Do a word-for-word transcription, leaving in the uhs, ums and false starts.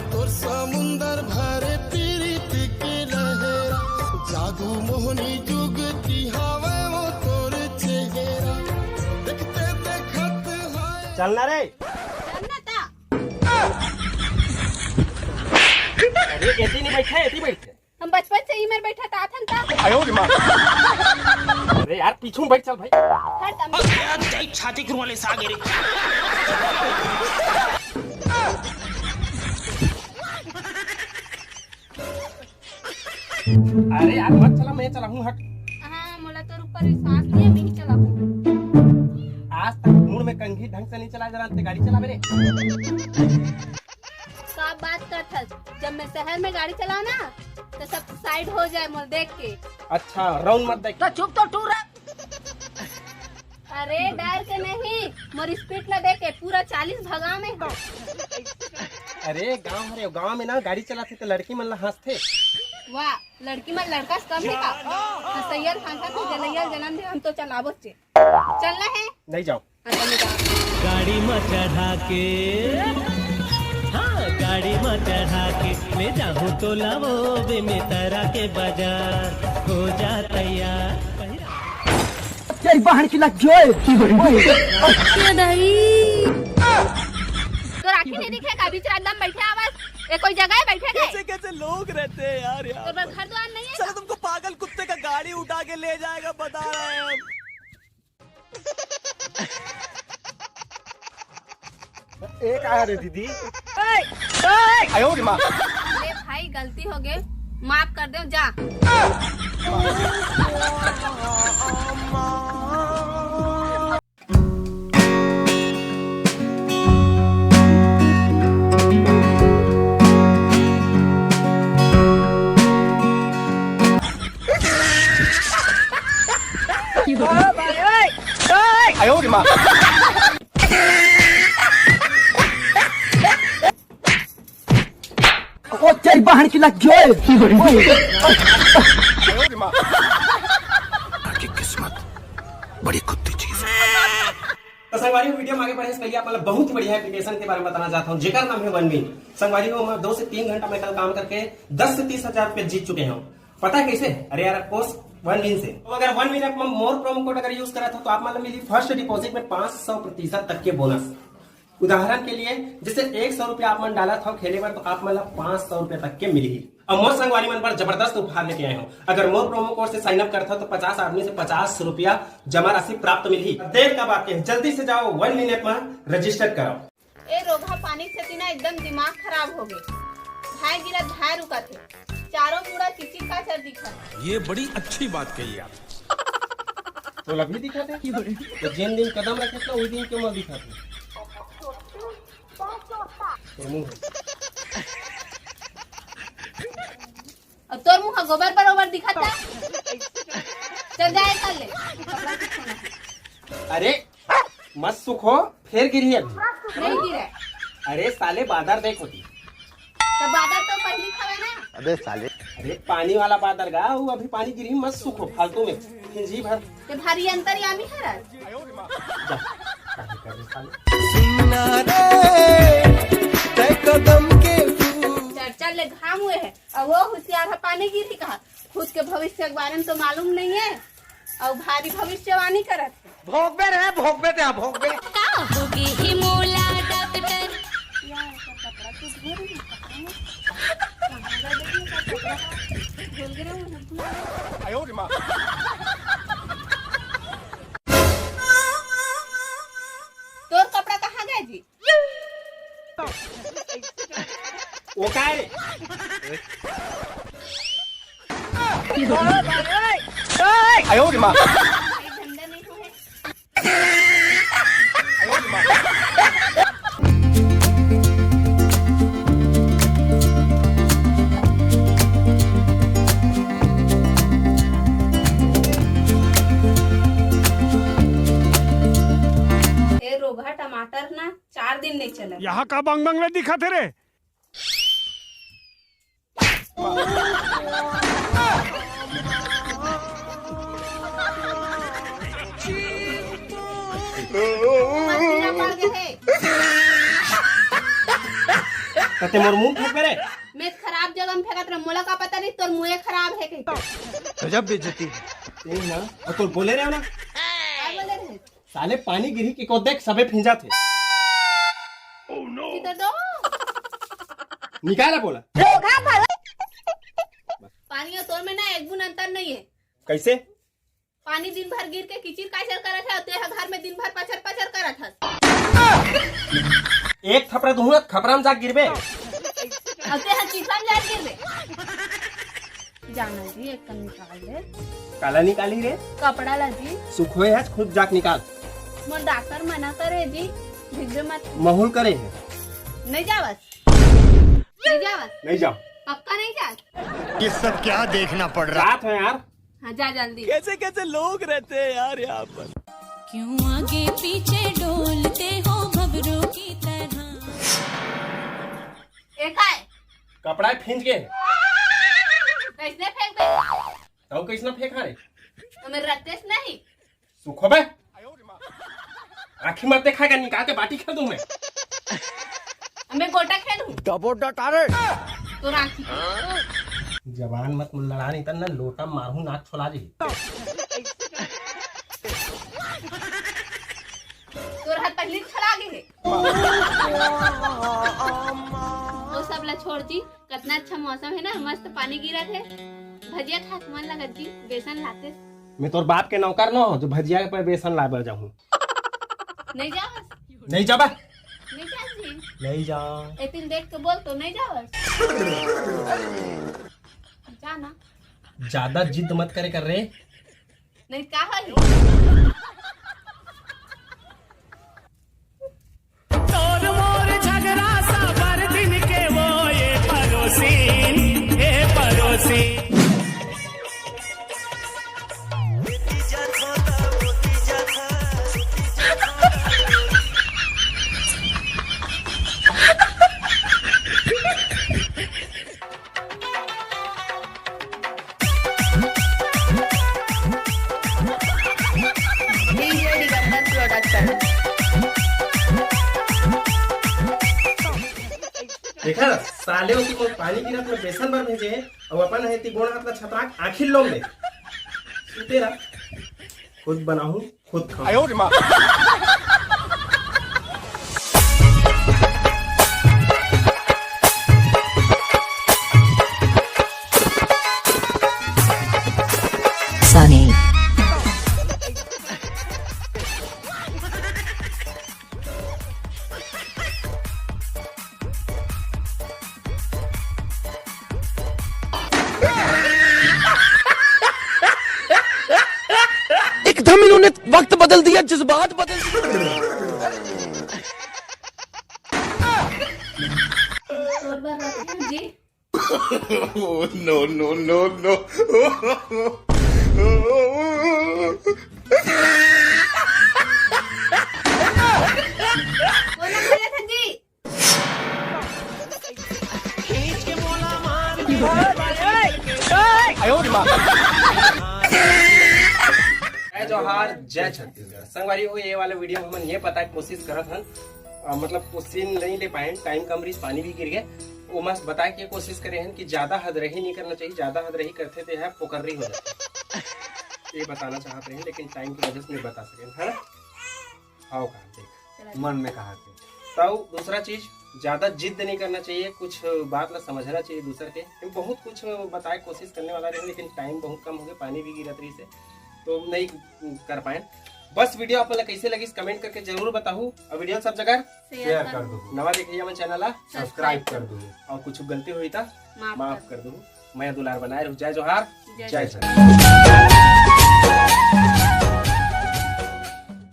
तोर समुंदर भरे पीरित के लहरा, जादू मोहनी जुगती हावे वो तोर चेहरा। देखते देखत हाय। चलना रे। चलना ता। अरे, एती नहीं बैठा, एती बैठ। हम बचपन से ही मेर बैठा ता, आथन ता। अरे यार, पीछू में बैठ, चल भाई। हट, हम छाती के रुआ ले सागे रे। अरे यार, मत चला, मैं चलाहूँ, हट। हाँ, मोला तोर ऊपर विश्वास नहीं है, मैं ही चलाहूँ। आज तक मुड़ में कंघी ढंग से नहीं चला जरा, ते गाड़ी चला मेरे। का बात करथस? जब मैं शहर में गाड़ी चलाओ ना, तो सब साइड हो जाए मोर देख के। अच्छा, राउंड मत देख। तो चुप तो टूरा। अरे, डर के नहीं, मोर स्पीड ला देख के पूरा चालीस भगा में। अरे, गांव हरे, गांव में ना गाड़ी चलाथे तो लड़की मन ला हंसथे। वाह, लड़की मन लड़का से कम है का? हंसैया ल हंसा तो जलैया ल जन्म दे, हम तो चलाबो चे। चलना है? नहीं, जाओ। हाँ, चलो, जाओ। गाड़ी में चढ़ा के, हाँ, गाड़ी में चढ़ा के ले जाहूँ तो लावो बे मैं तरा के बाजार, हो जा तैयार। तेरी बहन की लग गई। ये नहीं। तो राखी नहीं दिखे का? बीच रात में बैठे आवाज, ये कोई जगह है बैठे गए? कैसे कैसे लोग रहते हैं यार, यार। तो बस घर द्वार नहीं है साला का? तुमको पागल कुत्ते का गाड़ी उठा के ले जाएगा, बता रहे हैं हम। एक आया रे दीदी। आयो रे माँ। ले भाई, गलती हो गई, माफ कर दे, जा। आयो रे माँ। ओ तेरी बहन की लग गई। की किस्मत बड़ी कुत्ती चीज है। तो संगवारी, वीडियो में आगे बढ़े से पहले आप मतलब बहुत ही बढ़िया एप्लीकेशन के बारे में बताना चाहता हूँ, जेकर नाम है वन विन। संगवारी हो, मैं दो से तीन घंटा में कल काम करके दस से तीस हजार रुपये जीत चुके हूँ। पता है कैसे? अरे यार, ऑफ कोर्स वन विन से। तो अगर वन विन ऐप में मोर प्रोमो कोड अगर यूज करा था तो आप मतलब मिली फर्स्ट डिपॉजिट में पाँच सौ प्रतिशत तक के बोनस। उदाहरण के लिए, जैसे एक सौ रुपया आप मन डाला था खेले बर, तो आप मतलब पाँच सौ रुपया तक के मिली। अब मोर संगवारी मन पर जबरदस्त उपहार लेके आए हूँ। अगर मोर प्रोमो कोड से साइन अप करता तो पचास आदमी से पचास रुपया जमा राशि प्राप्त मिली। देर का बात है, जल्दी से जाओ वन विन ऐप में रजिस्टर कराओ। ए रोगहा पानी से तीना एकदम दिमाग खराब हो गए। धाय गिरा धाय रुका थे, चारों मुड़ा चिचिक काचर दिखा। ये बड़ी अच्छी बात कही आप। तो लग भी दिखा थे। तो जिन दिन कदम रखे था, वही दिन क्यों ना दिखा थे? तो मुंह। अब तोर मुंह गोबर बरोबर दिखत है। चल जाए कर ले। अरे मत सुखो, फेर गिरही अभी। नहीं गिरे। अरे साले बादर देख होती। तो बादर तो पहली खावे ना। अबे साले। अरे पानी वाला बादर गा, वो अभी पानी गिरही, मत सुखो फालतू में। फिर जी भर। ते भारी अंतर्यामी है रे। जा। सुनना रे, तय कदम के फूल। चल चल ले, घाम हुए है। अब वो होशियार है, पानी गिरी कहा, खुद के भविष्य के बारे में तो मालूम नहीं है, और भारी भविष्यवाणी करत है। भोगबे रे, भोगबे ते, भोगबे। का होगी ही मोला डॉक्टर? यार, का कपड़ा तो धो रही है, पता नहीं। कहाँ गए देखिए, का कपड़ा धुल गया वो। आयो रे माँ। तोर कपड़ा कहाँ गए जी? वो काय रे? आयो रे माँ। ए रोगहा टमाटर ना चार दिन नहीं चला। यहाँ का बंग बंग ले दिखा थे रे? त ते मोर मुंह फेंकबे रे? मैं खराब जगह में फेंकत रहे, मोला का पता नहीं तोर मुंह खराब है कहीं। गजब बेइज्जती। नहीं ना, और तोर बोले रहे हो ना? का बोले रहे? साले पानी गिरी के को देख सबे फिंजा थे। सीधा दो। निकाला बोला। पानी और तोर में ना एक बूंद अंतर नहीं है। कैसे? पानी दिन भर गिर के किचिर काचर करत है, ते ह घर में दिन भर पचर पचर करत हस। एक थपड़ा दूंगा, खपरा में जा गिरबे। अब ते ह चिखला में जा गिरबे। जाना जी, एक कन निकाल ले। काला निकाली रे? कपड़ा ला जी। सुखोए है, खुद जाके निकाल। मोर डॉक्टर मना करे जी, भिजबे मत। महूल करे है। नहीं जावस। नहीं जावस। नहीं जाओ। पक्का नहीं जास। ये सब क्या देखना पड़ रहा है? रात है यार। हाँ, जा जल्दी। कैसे कैसे लोग रहते हैं यार यहाँ पर। क्यों आगे पीछे डोलते हो भंवरों की तरह। एक है। कपड़ा फिंज के। कैसने फेंक दे? तब कैसना फेंका रे? तो मेरे रत्तेस नहीं। सुखो बे। आँखी मत देखाएगा, निकाल के बाटी खेल दूं मैं। अब मैं गोटा खेलूं। डबो डटारे। तो राखी। जबान मत लड़ा, नहीं त ना लोटा मारहूं, नाक छोला जी। तोर हाथ पहले छोला गे हे। वो सब ला छोड़ जी, कितना अच्छा मौसम है ना, मस्त पानी गिरत है। भजिया खात मन लगत जी, बेसन लाते। मैं तोर बाप के नौकर न हो जो भजिया पे बेसन लाबे जाहूं। नहीं जावस। नहीं जाबा। नहीं जावस जी। नहीं जा। एतिन देख के बोल तो नहीं जावस। जा ना। ज्यादा जिद मत करे कर रे। नहीं का होही? तोर मोर झगड़ा साबर दिन के वो ये पड़ोसीन, ये पड़ोसीन। DJ Digambar production. देखा, साले ओती मोर पानी गिरत में बेसन बर भेजे हे, अउ अपन हे ती गोड़ हाथ ला छतरा के आँखी लोम दे। सुते रह, खुद बनाहूं, खुद खाऊं। आयो रे माँ। Sunny। एकदम इन्होंने वक्त बदल दिया, जज्बात बदल दिए। जी। Oh, no, no, no, no। बोला, बोला था जी। जय जोहार, जय छत्तीसगढ़। संगवारी हो, ये वाला वीडियो में हमन ये पता के कोशिश करत हन, अ, मतलब, कोशिश नहीं ले पाए, टाइम कम रही, पानी भी गिर गए। वो मस्त बताए के कोशिश करे हन कि ज्यादा हदरही नहीं करना चाहिए, ज्यादा हदरही करते तो यह पोकर्री हो जाता है। ये बताना चाहते हैं, लेकिन टाइम की वजह से नहीं बता सके, है ना? हाव कहा देख। मन में कहा थे। तो दूसरा चीज, ज्यादा जिद नहीं करना चाहिए, कुछ बात ला समझना चाहिए दूसर के। हम बहुत कुछ बताए कोशिश करने वाला रहे, लेकिन टाइम बहुत कम हो गया, पानी भी गिरत रही से, तो नहीं कर पाए। बस वीडियो आप ला कैसे लगिस, कमेंट करके जरूर बताहू। और वीडियो सब जगह शेयर कर दो। नवा देखिए हमन चैनल ला सब्सक्राइब कर दो। और कुछ गलती हुई था माफ माफ कर कर दो। मैं दुलार बनाए रहू। जय जोहार, जय जय छत्तीसगढ़।